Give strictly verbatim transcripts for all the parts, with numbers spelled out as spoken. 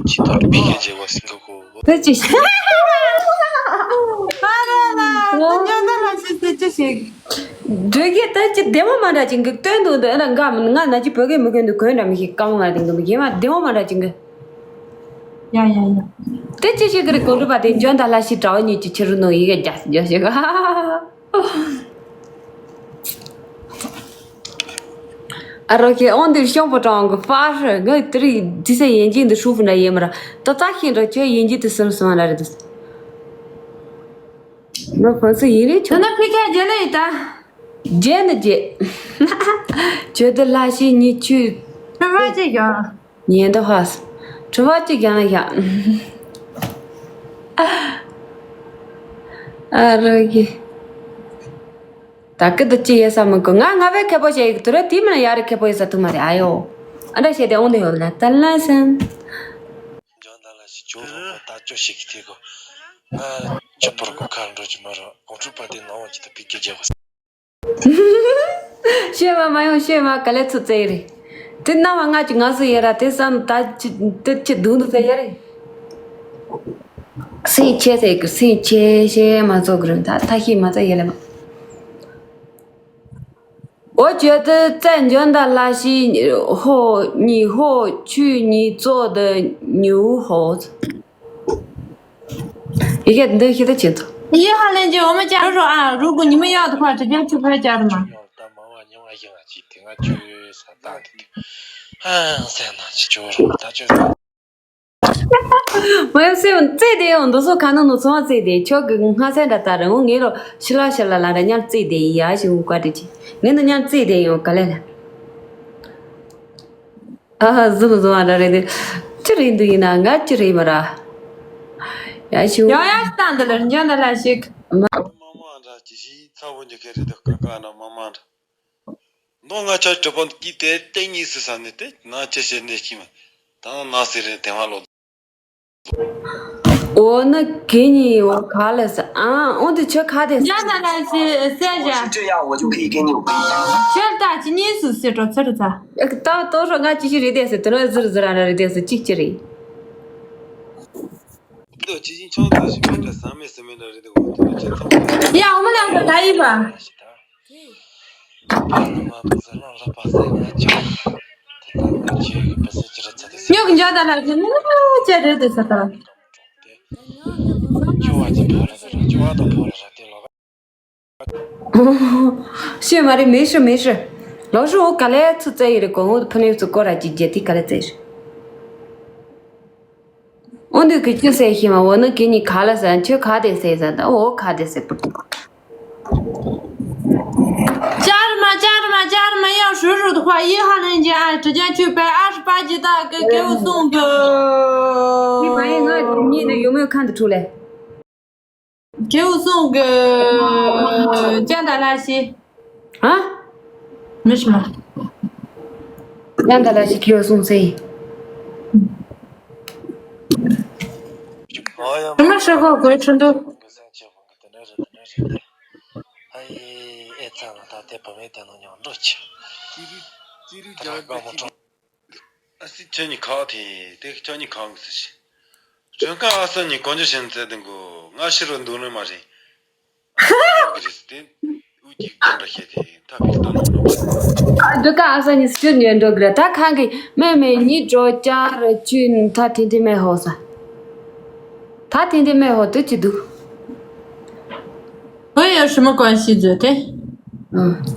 ཇི་ལྟར་ཕི་ཁེ་ཇེ་བ་སིང་ག་གོ། དེ་ཅི་ཞིག་ཨ་ར་ལ་ཉོན་ད་ལ་ཞིག་དེ་ཅི་ཞིག་འགྲོ་གི་ད་ཅི་བདེ་མོ་མ་འདྲ་ཅིག་གི་སྟོན་འདུག་འདི་ཨ་ང་ང་ན་ཅི་བོད་སྐད་མི་གོན་འདུག་གོན་འདྲ་མི་ཤེས་ཀ་མོ་ང་དེ་འདུག་མི་ཡེ་མ་བདེ་མོ་མ་འདྲ་ཅིག་གི་ཡ་ཡ་ཡ། དེ་ཅི་ཞིག་གི་རེད་གོ་འགྲོ་པ་དེ་ཉོན་ད་ལ་ཞིག་དྲ་བ་ཉིད་ཀྱི་ཕྱི་རུ་ནོ་ཡི་གེ་རྒྱ་རྒྱ་ཞིག་ཨ་རོ་ཁྱེད་ཨོང་འདིར་ཤོང་པོ་ཀྲང་གི་ཧྥ་ཧྲི་ངའི་དེ་རིགས་ཇི་སེ་ཡན་ཅིན་འདི་ཧྲུ་ཧྥུ་འདྲ་ཡེ་མ་ར་ཏ་ཙ་ཤིན་ར་ཁྱོད་ཡན་ཅིན་དུ་སིམ་སིམ་ལ་རེད་འདུག་ང་ཕན་སུ་ཡིན་རེད་ད་ཆོག་ན་ཕི་ཁ་རྒྱལ་ལ་ཡིན་ད། རྒྱལ་ནི་རྒྱལ། ཁྱོད་དུ་ལྷ་ཤི་ཉི་ཆུ། ཕི་བ་ཅི་ཡོང་། ཉན་དུ་ཧ་སི། གྲུ་བ་གཅིག་ཀྱང་ན་ཤག་ཨ་རོ་གི་ད་ཀི་དུ་ཅི་ཡེ་ས་མི་གོ་ང་ང་བས་ཁེ་པོ་བྱེད་ཡིག་དུ་རེ་དེ་མིན་ཡ་རེ་ཁེ་པོ་ཡེ་ས་ཐུ་མ་རེ་ཨ་ཡོ། ཨ་འདྲ་བྱས་ཏེ་འོང་དུ་ཡོད་ལ་ད་ལན་སེམས། འཇོན་ད་ལ་ཞིག་ཇོ་རོ་ད་ཅོ་ཞིག་གི་ཐེ་གོ་ང་ཆུ་པོར་གོ་ཁར་འགྲོ་གི་མ་རོ་གོང་ཁྲུ་པ་དེ་ནང་བ་ཅི་ད་ཕི་ཀེ་རྒྱལ་བ། ཤེས་མ་མ་ཡོང་ཤེས་མ་ག་ལེ་ཚུ་བཙལ་རེད། དེ་རྣ་བ་ང་ཅི་ང་སུ་ཡེ་ར་དེ་བསམ་ད་ཅི་དེ་ཅི་སྡུག་འདུག་ཟེར་ཡ་རེད། སེམས་ཆེ་ཟེར་གི་སེམས་ཆེ་ཤེས་མ་ཚོགས་གི་རུང་ད་ཐ་ཤི་མ་ཚ་ཡེ་ལེ་མ། འོ་བྱོས་དེ་བཙལ་འཇོན་ད་ལ་ཤི་ཧོ་ཉི་ཧོ་ཆུ་ཉི་ཙོ་དེ་ཉུ་ཧོ། ཡི་གེ་འདི་ཤེས་ད་ཆེན་ཐོ། ཡི་ཧ་ལན་གྱི་འོ་མ་ཅག་རོ་ཨ་རུ་གུ་ཉི་མ་ཡག་ཏུ་ཕར་དྲི་རྒྱ་ཆུ་ཕར་ཅག་རུ་མ། ད་མ་བ་ཉི་མ་ཡང་ཅིག་དེ་ང་ཆུ་ས་ད་དེ་དེ་ཧང་སེ་ན་ཅི་ཅོ་རོ་ད་ཅོ་རོ། མ་ཡོང་སེམས་བརྩེ་དེ་ཡོང་འདུག་སོ་ཁ་ནང་ནུ་ཚོང་བརྩེ་དེ་ཁྱོད་ཀྱི་སྔ་སེ་འདྲ་ལྟ་རེ་འོང་ངེ་རོ་ཤི་ལ་ཤི་ལ་ལ་འདྲ་ཉར་བརྩེ་དེ་ཡ་ཞིག་འུ་ཀ་དྲི་ཅི་ངེ་ནུ་ཉར་བརྩེ་དེ་ཡོང་ག་ལེ་ལ། ཨ་ཧ་ཟུམ་ཟུམ་ཨ་འདྲ་རེད་དེ། ཅི་རེད་འདུག་ཡིན་ན་ང་ཅི་རེད་མ་ར། ཡ་ཤི་ཡ་ཡ་ཤི་ཏང་འདི་ལ་རིན་ཆེན་འདི་ལ་ཞིག་མ་མ་འདྲ་ཅི་ཞིག་ཚ་བོ་འཇོག་གི་རེད་འདུག་ཀ་ཀ་ན་མ་མ་འདྲ། མདོ་ང་ཆ་གྲུབ་པ་ཀྱི་དེ་ཏེ་གཉིས་སུ་ས་ནི་དེ་ན་ཅི་བྱེད་ནས་ཀྱི་མ་ད་ན་སི་རེད་དེ་མ་ལོ། འོ་ན་གེ་ཉིན་འོ་ག་ལ་ས་ཨ་འོ་དེ་ཆོ་ག་དེ་ཡ་ན་ན་སི་སེ་ཡ། ཤར་ད་ཅི་གཉིས་སུ་སེ་གྲོ་ཚར་ཚ། ད་ཏོ་ཧྲོ་ང་ཅི་ཞིག་རེད་དེ་སེ་དེ་ནོ་ཟིར་ཟིར་ཨ་ན་རེད་དེ་སེ་གཅིག་ཅི་རེད། ཏོ་ཅི་ཅིན་ཆང་ད་ཞིག་མེད་ད་ས་མེད་སེ་མེད་ད་རེད་དེ་འོ་དེ་ཅི་ཚང་ཡ་འོ་མ་ལ་ད་ཡིན་པ། ཉོག་འཇོག་ད་ལ་ཅི་ནི་ཅི་རེད་དེ་ས་ད། ཤེས་མ་རེད་མེ་ཤི་མེ་ཤི། ལོ་ཤི་འོ་ག་ལེ་ཚུ་བཙལ་ཡི་རེད་གོ་འོ་ཕུ་ནེ་ཚུ་སྐོར་ར་ཅིག་རྒྱལ་ཏི་ག་ལེ་བཙལ་ཡི་རེད། འོ་འདུག་གི་ཅི་ཟེར་ཤེས་མ་འོ་ན་གི་ནི་ག་ལ་ཟེར་ཁྱོད་ག་དེ་ཟེར་ཟེར་ད་འོ་ག་དེ་ཟེར་པུ་ཏུ། ཅར་མ་ཅར་མ་ཅར་མ་ཡང་ཧྲུ་ཧྲུ་དུ་ཧ་ཡི་ཧ་ལན་ཅི་ཨ་ཀྲི་ཅན་ཆུ་པའི་ཨ་ཧྲི་པ་ཇི་ད་གི་གེའུ་སོང་གི་མི་མ་ཡིན་ང་གཉིས་ནི་ཡོད་མེད་ཁ་འདི་འཁྲུག་ལེ། གེའུ་སོང་གི་ཅན་ད་ལ་ཤི། ཧ། མི་ཤི་མ། ཅན་ད་ལ་ཤི་གེའུ་སོང་སེ། ཨ་ཡ་མ་ཤི་གོ་གོའི་ཁྲིན་ཏུ། ཨ་ཡེ་ཨེ་ཙ་ལ་ད་དེ་བུ་མེད་དེ་ནོ་ཉོ་འགྲོ་ཆེ། ཨ་སི་ཁྱོད་གཉིས་ཁག་དེ་དེ་ཁྱོད་གཉིས་ཁག་གི་ཟེར་ཞིག་རོན་ཁ་ཨ་སི་གཉིས་གོན་རྒྱུ་བྱེད་ནི་ཚེ་དེ་གོ་ང་ཕྱི་རུ་འདུག་ནི་མ་རེད། གི་རེད་དེ་དབུ་གཅིག་སྟོན་འདྲ་བྱས་ཏེ་ཐབ་ཀྱི་སྟོན་ནོ་འགྲོ། ཨ་འདུག་ག་ཨ་སི་གཉིས་སུ་ཉོན་འགྲོ་གི་རེད་ད་ཁང་གི་མེ་མེ་གཉིས་འགྲོ་ཅག་ར་ཅུན་ད་ཐེན་ཐེན་མེ་ཧོ་ས། ད་ཐེན་ཐེན་མེ་ཧོ་དུ་ཅི་འདུག 我有什么关系？昨天。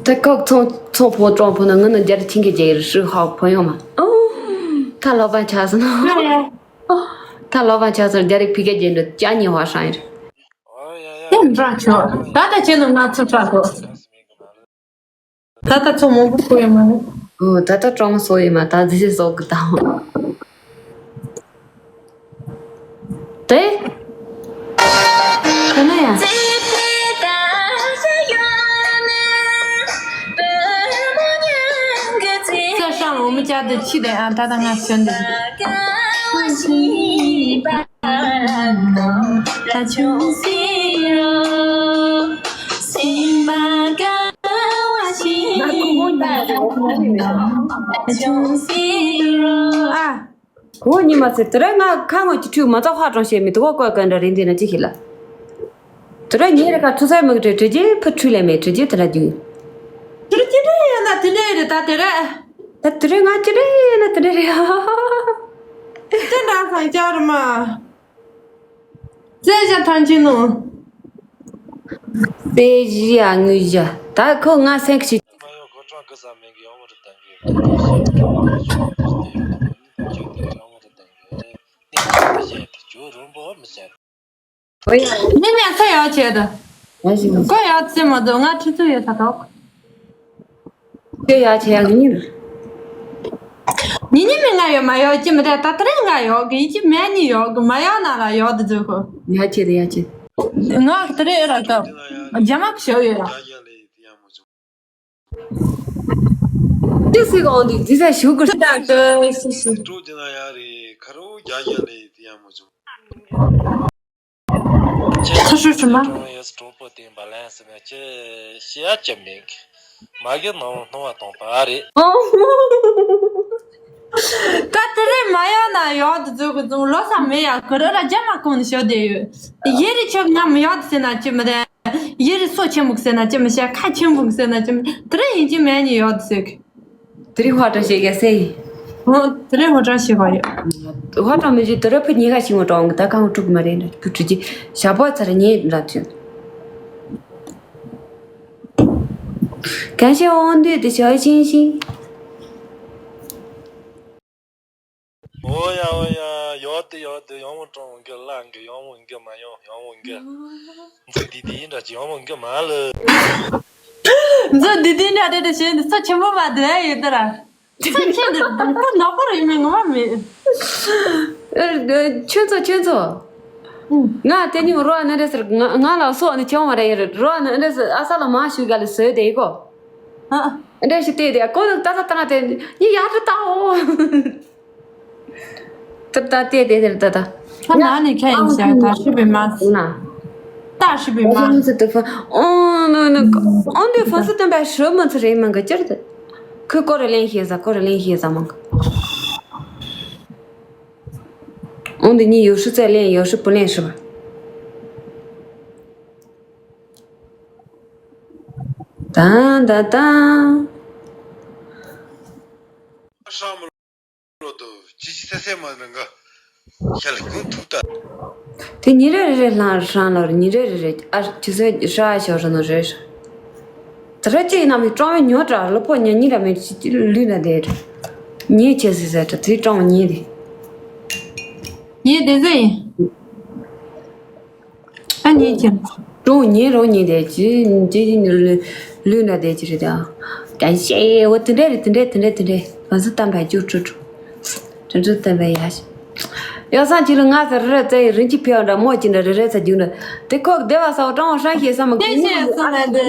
ད་ཁོག་ཚོང་ཚོང་ཕོ་ཀྲོང་ཕོ་ན་ངུ་ན་རྒྱ་རི་ཆིང་གི་རྒྱ་ཡིར་ཧྲི་ཧའོ་ཕོ་ཡོང་མ། ཨོ། ད་ལོ་པ་ཆགས་སོང་ན། ད་ལོ་པ་ཆགས་སོང་རྒྱ་རི་ཕི་ག་རྒྱ་འདྲ་ཅ་ཉི་ཧ་ཧྲང་ཡིར། ཡིན་འདྲ་ཆོག་ད་ལྟ་ཁྱེད་ནང་ང་ཚོ་ཆགས་སོ། ད་ལྟ་ཚོ་མང་པོ་ཁོ་ཡོད་མ་རེད། ཨོ་ད་ལྟ་ཀྲོང་སོ་ཡོད་མ་ད་ཟི་ཟི་སོག་གི་ད། དེ། དེ་ནས་ཡང་། ས་ཧྲང་འོ་མི་ཅག་དེ་ཕྱི་དེ་ཨ་ད་ད་ང་ཤོན་དེ། ཨ། གོ་ཉི་མ་ཟེར་དེ་ར་ང་ཁ་ངོ་ཅི་ཁྲུས་མ་ཚོགས་ཧ་ཀྲང་བྱས་མི་དུ་གོ་ཀོ་ཀོན་འདྲ་རིན་དེ་ན་ཅི་ཤི་ལ། དེ་ར་ཉེ་རེ་ཁ་ཐུ་སའི་མི་གི་དྲི་རྗེ་ཕུ་ཁྲུས་ལས་མེད་དྲི་རྗེ་དེ་ར་རྒྱུ། དེ་ར་ཅི་འདྲ་ཡིན་ན་དེ་འདྲ་རེད་ད་དེ་ར། ད་དེ་ར་ང་ཅི་འདྲ་ཡིན་ན་དེ་འདྲ་རེད། དེ་འདྲ་ས་ཅར་མ། བཙན་བྱ་ཐང་ཆེན་ནོ། དཔེ་བཞི་ཡ་དངོས་བཞི་ད་ཁོ་ང་སེམས་ཀྱི། མ་ཡོང་གོ་ཀྲང་གི་ས་མེད་གི་ཡོང་བར་བཏང་གི། ཁྱོད་དེ་ཡོང་བར་བཏང་གི། ནི་མི་བཤད་དེ་ཁྱོད་རོན་པོ་མི་བཤད། ཨོ་ཡ། ནི་ནས་ཚེ་ཡོད་བྱས་ད། ཡ་ཞིག་ནི། ཁོ་ཡོད་ཚེ་མ་འདུག་ང་ཁྲི་ཚོ་ཡོད་ས་དོག་དེ་ཡ་ཆེ་ཡ་ཉིན། ཉི་ཉི་མི་ང་ཡོད་མ་ཡོད་ཅི་མི་རེད་ད་དེ་རིང་ང་ཡོད་གི་ཡིན་ཅི་མེད་ཉི་ཡོད་གི་མ་ཡོད་ན་ར་ཡོད་དུ་འཛུལ་གོ། ཡ་ཆེ་དེ་ཡ་ཆེ། ང་དེ་རིང་ར་སྐབས་རྒྱ་མ་གི་ཞོག་ཡོད་ར། ཏི་སི་གང་འདུག་ཏི་ས་ཞུ་དགོས་ད་ཀི་སི་སི། འགྲོ་དེ་ན་ཡ་རེད་ཁ་རོ་རྒྱ་རྒྱ་ལས་དེ་ཡ་མོ་བྱུང་། ཁ་ཧྲུ་ཧྲུ་མ། ཡོད་གྲོགས་པོ་དེ་འབའ་ལན་ཟེར་ན་ཅི་ཤེས་ཡ་ཅི་མེད། མ་གི་ནང་སྣང་བ་དང་པ་རེད། ད་དེ་རིང་མ་ཡོང་ན་ཡོག་ཏུ་འཛུལ་གི་འཛུལ་ལོ་ས་མེད་ཡ་གི་རི་ར་རྒྱ་མ་གོང་ནས་ཤོད་བསྡད་ཡོད། ཡེ་རི་ཆོག་ང་མི་ཡོག་ཏུ་ཟེར་ན་ཅི་མི་རེད། ཡེ་རི་སོ་ཆེན་མོ་གི་ཟེར་ན་ཅི་མི་ཤེས་ཁ་ཆེན་པོ་གི་ཟེར་ན་ཅི་མི་དེ་རིང་ཡིན་གཅིག་མིན་གཉིས་ཡོག་ཏུ་ཟེར་གི། དེ་རིང་ཧོ་ཀྲང་ཞིག་ག་སེ་ཡིན། ཧོ། དེ་རིང་ཧོ་ཀྲང་ཞིག་ག་ཡོད། ཧོ་ཀྲང་མི་ཞིག་དེ་རིང་ཕུ་ཉེ་ག་ཞིག་མོ་གྲོང་གི་ད་གང་འཁྲུག་མ་རེད་འདྲ་ཕུ་ཁྲུ་ཅི་ཞབས་པོ་ཚར་ཉེ་འདྲ་ཐོན། གན་ཤེ་འོང་དུས་དེ་ཞོ་ཤིང་ཤིང་། ཨོ་ཡ་ཨོ་ཡ་ཡོད་དེ་ཡོད་དེ་ཡོང་མོ་གྲོང་གི་ལ་གི་ཡོང་མོ་གི་མ་ཡོང་ཡོང་མོ་གི། འཛུ་དི་དི་འདྲ་ཅི་ཡོང་མོ་གི་མ་ལ། འཛུ་དི་དི་འདྲ་དེ་དེ་བྱས་འདི་ཚོ་ཆེན་པོ་མ་དེ་ཡོད་དེ་ར། ཚེ་ཁྱེད་འདིར་དང་པོ་ནག་པོ་རེད་མིན་ངོ་མ་མེད། ཁྱོད་ཚོ་ཁྱོད་ཚོ། ང་དེ་ཉིན་རོ་ཨ་ནི་རེ་ཟེར་ང་ང་ལ་སོ་ཨ་ནི་ཆེ་བ་རེ་ཡིན་རོ་ཨ་ནི་རེ་ཟེར་ཨ་ས་ལ་མ་ཞུ་ག་ལ་ཟོས་དེ་ཡི་གོ། ཨ་འདྲ་ཞིག་བལྟས་དེ་ཀོ་ནི་ཏ་ཏ་ཏ་དེ་ཡི་ཡར་དུ་བཏང་འོ། ཏ་ཏ་དེ་དེ་དེ་ཏ་ཏ། ཁ་ན་ནི་ཁ་ཡིན་ཤག་ད་ཤི་བི་མ། ན། ད་ཤི་བི་མ། ཨོ་ནོ་ནོ་ཨོ་འདི་ཧྥང་སི་སྟོན་པ་ཧྲི་མོ་ཚོ་རེད་མང་གི་ཅིར་དེ། ཁོས་ཀོ་རེ་ལེན་ཤེས་ས་ཀོ་རེ་ལེན་ཤེས་ས་མང་གི། ཨོ་འདི་གཉིས་ཡོ་ཧྲི་ཙེ་ལེན་ཡོ་ཧྲི་པུ་ལེན་ཧྲི་བ། ད་ད་ད། ལོ་དུ་ཅི་ཅི་སེ་སེ་མ་ནང་ག་ཤ་ལ་ཀུན་ཐུག་ད། དེ་ཉིན་རེ་རེ་རེ་ལྷང་ཧྲང་ལོར་ཉིན་རེ་རེ་རེ་ཨ་ཅི་སེ་ཧྲ་ཤོར་ར་ནོ་རེ་ཧྲ། དེ་ར་ཅི་ཡིན་ན་མི་ཀྲོང་བའི་ཉོ་དྲ་ལོ་པོ་ཉ་ཉི་ར་མི་ཅི་ཅི་ལུས་ན་དེ་ར། ཉེ་ཆེ་སི་ཟེར་དྲ་དེ་ཀྲོང་ཉེ་དེ། ཉེ་དེ་ཟེ་ཡིན། ཨ་ཉེ་ཁྱེར། ཀྲུང་ཉེ་རོ་ཉེ་དེ་ཅི་ཅི་ལུས་ན་དེ་ཅི་རེད་ད། ཀན་ཤེ་འོ་དེ་འདྲ་རེད་དེ་འདྲ་དེ་འདྲ་དེ་འདྲ་བ་ཟི་བཏང་བ་ཅུ་ཀྲུ་ཀྲུ། ཀྲུ་ཀྲུ་བཏང་བ་ཡ་ཤི། ཡོ་སང་ཅི་ལུ་ང་ས་རི་ར་ཙེ་ཡི་རིན་ཅི་ཕེ་བ་འདྲ་མོ་ཅི་འདྲ་རི་ར་ཚ་རྒྱུ་འདྲ། དེ་ཁོག་བདེ་བ་སའོ་ཀྲང་བ་ཧྲང་ཤེ་ས་མ་དེ་ཤེ་ས་མ་དེ་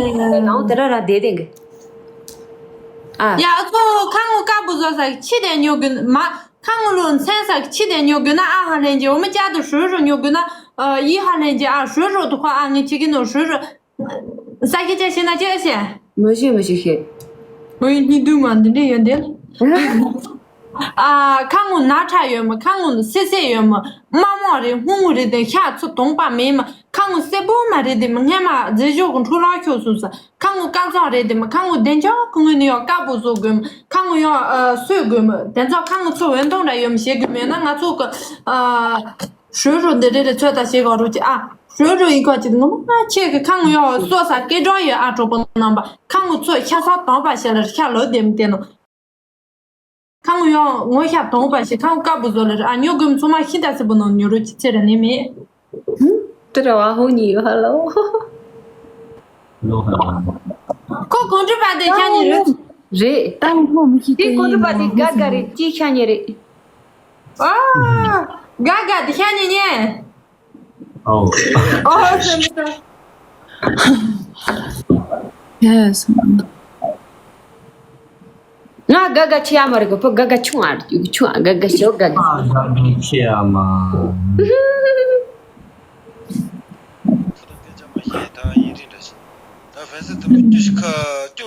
ནང་དེ་ར་ར་དེ་དེ་གི། ཨ། ཡ་ཁོ་ཁ་ངོ་དཀར་པོ་བཟོ་ས་ཕྱི་དེ་ཉོ་གི་མ། ཁ་ངོ་ལོ་མཚན་ས་ཕྱི་དེ་ཉོ་གི་ན་ཨ་ཧ་ལེན་གྱི་འོ་མ་ཅག་ཏུ་ཧྲུ་ཧྲུ་ཉོ་གི་ན་ཨ་ཡི་ཧ་ལེན་གྱི་ཨ་ཧྲུ་ཧྲུ་དུ་ཁོ་ཨ་ངི་ཅི་གི་ནོ་ཧྲུ་ཧྲུ། ས་ཁྱི་ཅག་ཤེ་ན་ཅི་ཤེ། མ་ཤེ་མ་ཤེ་ཤེ། འོ་ཡི་གཉིས་དུ་མ་འདི་འདྲ་ཡོད་འདི། ཨ་ཁ་ངོ་ན་ཁྲ་ཡོད་མ་ཁ་ངོ་སེ་སེ་ཡོད་མ་མ་མོ་རེ་ཧུང་ངུ་རེ་དེ་ཤ་ཚུ་དོང་པ་མེད་མ་ཁ་ངོ་སེ་པོ་མ་རེ་དེ་མ་སྔས་མ་རྫས་ཞོག་གི་འཁྲུ་ལག་ཁྱོད་སུ་ས། ཁ་ངོ་དཀར་ཚང་རེད་དེ་མ་ཁ་ངོ་བདེ་འཇགས་ཁུ་ངོས་ནི་ཡོག་དཀར་པོ་བཟོ་དགོས་མ་ཁ་ངོ་ཡོག་ཨ་སོས་དགོས་མ་དེ་ཚོ་ཁ་ངོ་ཚོ་འོན་ཐོང་འདྲ་ཡོད་མ་ཞེས་དགོས་མེད་ན་ང་ཚོ་གི་ཨ་ཧྲོས་རོ་འདི་རེ་རེ་ཚོད་ལྟ་བྱེད་གོ་རོ་ཅི་ཨ་ཧྲོས་རོ་ཡིན་གོ་ཅི་ངོ་མ་ཁྱེད་ཀྱི་ཁ་ངོ་ཡོག་སོ་ས་སྐད་གྲོགས་ཡོད་ཨ་གྲོགས་པོ་རྣམ་པ་ཁ་ངོ་ཚོ་ཤ་ས་དང་པ་ཞེ་ལ་ཤ་ལོ་དེ་མ་དེ་ནོ། ཁ་ངོ་ཡོང་ངོ་ཤ་དོང་པ་ཞིག་ཁ་ངོ་དཀར་པོ་བཟོ་ལ་ར་ཨ་ཉོ་དགོས་མཚོ་མ་ཤིན་ཏ་སི་པོ་ནང་ཉོ་རོ་ཅི་ཚེ་ར་ནི་མེད། དེ་ར་བ་ཧོ་ཉི་ཡོ་ཧ་ལོ། ཁོ་གོང་ཁྲི་པ་དེ་ཤ་ཉེ་རེད། རེད། ཏང་ཧོ་མི་ཤི་དེ་གོང་ཁྲི་པ་དེ་དགའ་དགའ་རེད་ཅི་ཤ་ཉེ་རེད། ཨ། དགའ་དགའ་དེ་ཤ་ཉེ་ཉེ། ཨོ། ཨོ་སེམས་པ། ཡ་ཡ་སེམས་པ། ང་དགའ་དགའ་ཆེ་ཡ་མ་རེད་གོ་ཕོ་དགའ་དགའ་ཆུང་ཨ་ཆུང་ཨ་དགའ་དགའ་ཞོ་དགའ་དགའ། ཨ་དགའ་དགའ་ཆེ་ཡ་མ། ད་ཕན་སེ་དུ་མི་ཅི་ཞིག་ཁ་ཅོ།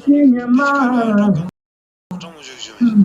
ཁྲོ་མོ་བཞུགས་བཞུགས་མེད།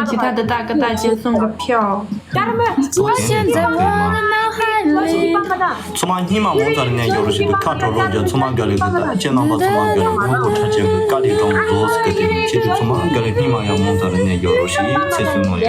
ཚང་ཇི་ཐ་ད་ད་ཀ་ད་ཅེ་སོང་གི་ཕྱོགས། ཚོ་མ་སྙིང་མ་མོ་ཙར་ནས་ཡོ་རོ་ཞིག་ཏུ་ཁ་གྲོ་ལོ་རྒྱ་ཚོ་མ་ག་ལེ་གི་ད་ཅེ་ནང་པ་ཚོ་མ་ག་ལེ་ངོ་བོ་ཁྲ་ཆེན་གི་ཀ་ལི་གྲོང་རྫོགས་སི་གི་དེ་ནི་ཁྱེད་ཚོ་མ་ག་ལེ་སྙིང་མ་ཡང་མོ་ཙར་ནས་ཡོ་རོ་ཞིག་ཚེ་སུ་ནོ་ཡ།